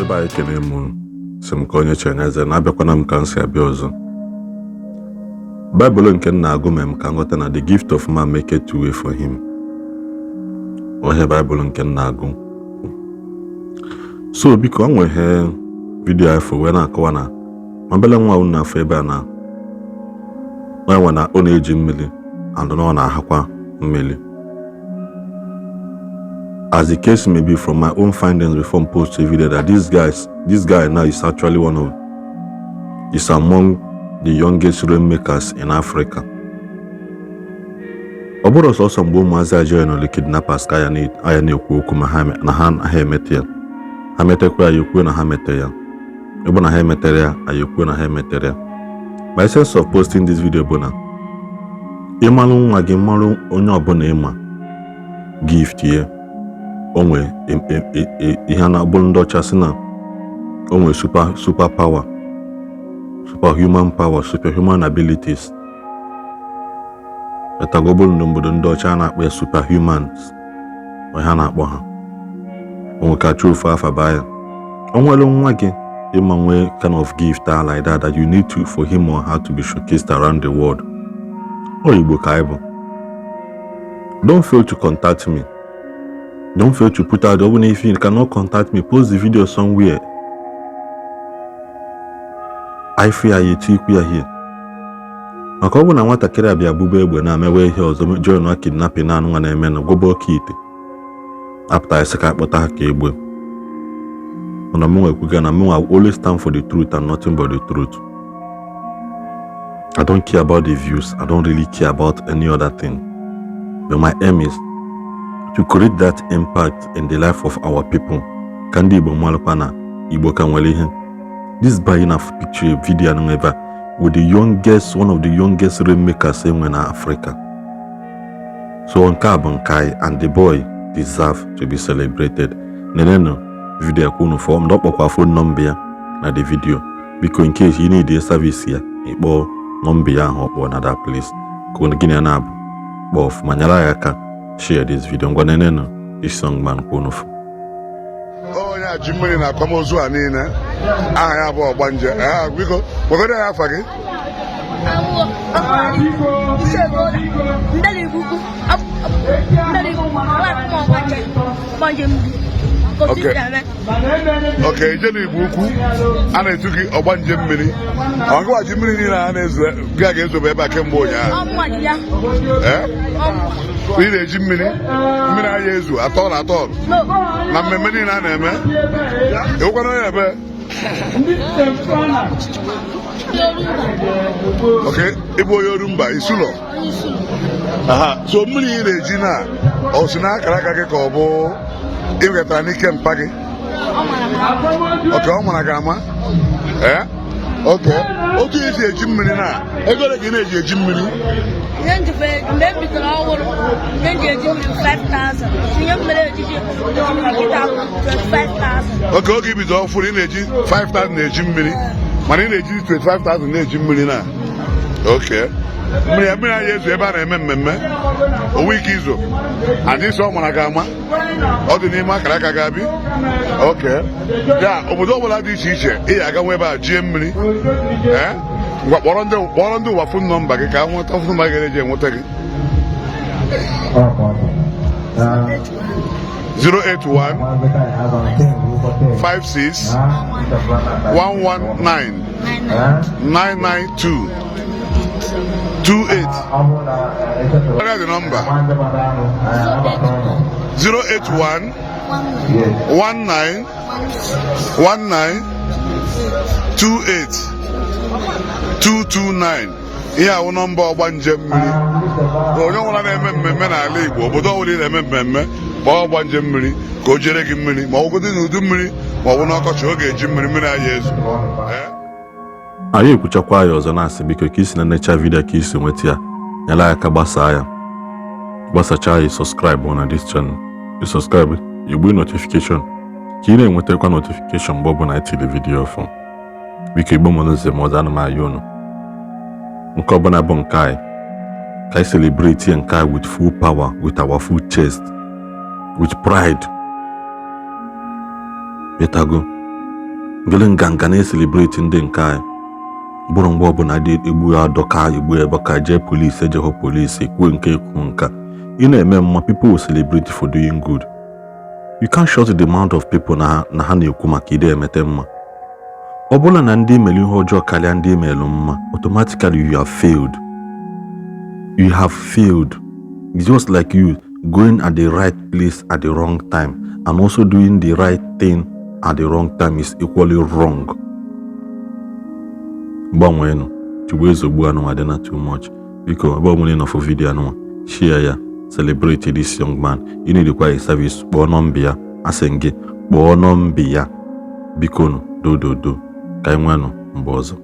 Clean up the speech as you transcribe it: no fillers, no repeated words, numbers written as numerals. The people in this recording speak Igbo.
Ndị be anyị, ekene m unu. Sị m ka onye chere n'eze na-abịakwana m ka m si abịa ọzọ. Baịbụl nke m na-agụ mee m ka m ghọta na the gift of man maketh way for him. Ọhịa Baịbụl nke m na-agụ. So biko, ọ nwere ihe video afọ wee na-akọwa na obele nwa unu na-afọ ebe a na nwa na ọ na-eji mmiri and na ọ na-ahakwa mmiri. As the case may be, from my own findings before I post a video, that this guy now is actually one of is among the youngest rainmakers in Africa. Ọ bụrụ sọsọ mgbe ụmụazị a join the kidnappers ka aya na-ekwu okwu ma ha na ha emete ya, ha metekwa ya, ekwuo na ha mete ya. Ebe na ha emetere ya, anyị ekwuo na ha emetere ya. My sense of posting this video bụ na ịmalụ nwa gị, malụ onye ọbụla ịma gift ya o nwee ihe a na-abụ ndị ọcha sị na o nwee super power, superhuman power, superhuman abilities. Etagobulu n'obodo ndị ọcha a na-akpọ ya superhumans. Ọ ha na-akpọ ha o nwekacha ofu afa baa ya. O nwere nwa gị ịma nwee kind of gift ah like that that you need to for him or her to be showcased around the world. Ọ Igbo ka anyị bụ. Don't fail to contact me. Don't fail to put out. Even if you cannot contact me, post the video somewhere. I feel ya etikwu ya here, maka ọ bụ na nwatakịrị a bịa bube egbe na-emewe ihe ọzọ, join na kidnapping na anụnwa na-eme na gwọba oke ite apụta isi ka akpọta ha ka egbe. Mana mụ ekwuga na mụ always stand for the truth and nothing but the truth. I don't care about the views. I don't really care about any other thing, but my aim is to create that impact in the life of our people, ka ndị Igbo malụkwa na Igbo ka nwere ihe. This boy na picture video anụ ebe a with the youngest, one of the youngest rainmakers enwe na Africa. So nke a bụ nke anyị, and the boy deserve to be celebrated. Nenenu video ka unu fọọ ndị ọ kpọkwa phone number ya na the video. Biko, in case you need service ya, ịkpọọ number ya ahụ ọ kpọọ na that place ka unu gịnị ya na-abụ kpọọ ọfụma, nyere ya aka share this video. Ngwa, nenenu this young man ka unu fụ. Onye a ji mmiri na akwamozu a niile, aha ya bụ Ọgbanje. Ee, biko gwagodo ya afa gị. Awụ ndeli ikuku ndeli ikuku ọgbanje ọgbanje mmiri. Okay, ije n'Igbo Ukwu a na-etu gị Ọgbanje mmiri. Ọ gịwa ji mmiri niile a na-ezo gị a ga-ezobe ebe a kemgbe ụnyaahụ? Ọmụwa ji ya. Ee? Ọmụwa. Ị na-eji mmiri, mmiri anyị ezu atọ na atọ No. na mmemme niile a na-eme. Ewekwana onye ebe? Ndị Orumba. Okay, ịbụ onye Orumba Isulo? Onye Isulo. Aha, so mmiri ị na-eji na ọ si n'akara aka gị ka ọ bụ ị wetara n'ike mpa gị? Ọ mara m. Okay, ọ mara gị ama. Ee, okay, otu esi eji mmiri na ego ole ka ị na-eji eji mmiri? Ihe njife mgbe m bidoro ọhụrụ, ihe nji eji mmiri 5000, ihe m mere ejiji eji mmiri kịta bụ 25,000. Okay, oge ibido ọfụrụ ị na-eji 5000 na-eji mmiri, mana ị na-eji 25,000 na-eji mmiri na. Okay, mmiri mmiri anyị ezu ebe a na-eme mmemme onwe ike izo anyị isi ọ mara gị ama, ọ dị n'ime akara aka gị abi. Okay, ya obodo ọbụla dị iche iche ị ga-aga nwe ebe a jie mmiri. Ee, ngwa, kpọrọ ndị ụwa phone number gị ka ha nweta phone number gị ga-eji enweta gị. 081 56 119 992 28. What are the number? 081 19 19 28 229. Ihe awụ number Ọgbanje mmiri. Onye ọbụla na-eme mmemme n'ala Igbo, obodo ọbụla ị na-eme mmemme, kpọọ Ọgbanje mmiri ka o jere gị mmiri, ma ọ bụgodị n'udu mmiri ma ọ bụ n'ọkọchị, ọ ga-eji mmiri, mmiri anyị ezu. Ee? Anyị ekwuchakwa ya ọzọ, na-asị biko, ka isi na necha video ka isi nweta ya, nyere anyị aka gbasaa ya, gbasachaa ya. Subscribe na this channel. Ị subscribe, igbu notification ka ị na-enwetakwa notification mgbe ọbụla anyị tiri video ọfụ. Biko, Igbo mụnụzi ma ọzọ, ana m ayọ unu, nke ọbụla bụ nke anyị, ka anyị celebrate ya nke anyị with full power, with our full chest, with pride. Ịtago Were nganga na-ecelebrate ndị nke anyị. Bụrụ mgbe ọbụla dị egbu adọka, egbu ebe ka jee polisi, ejehụ polisi, ekwuo nke ekwu nka. Ị na-eme mma, people will celebrate for doing good. You can't shut the mouth of people na ha na-ekwu maka ide emete mma. Ọ bụrụ na ndị mere ihe ọjọọ karịa ndị emelụ mma, automatically you have failed. You have failed. It's just like you going at the right place at the wrong time, and also doing the right thing at the wrong time is equally wrong. Gbanweenụ tigbuo ezogbu anụnwa dị na too much. Biko, ebe ọ bụla ị nọ for video anụnwa, share ya, celebrate this young man. Ị na-edikwa a service, kpọọ nọmba ya. Asị m gị kpọọ nọmba ya. Biko nụ, dododo, ka anyị nwenụ mgbe ọzọ.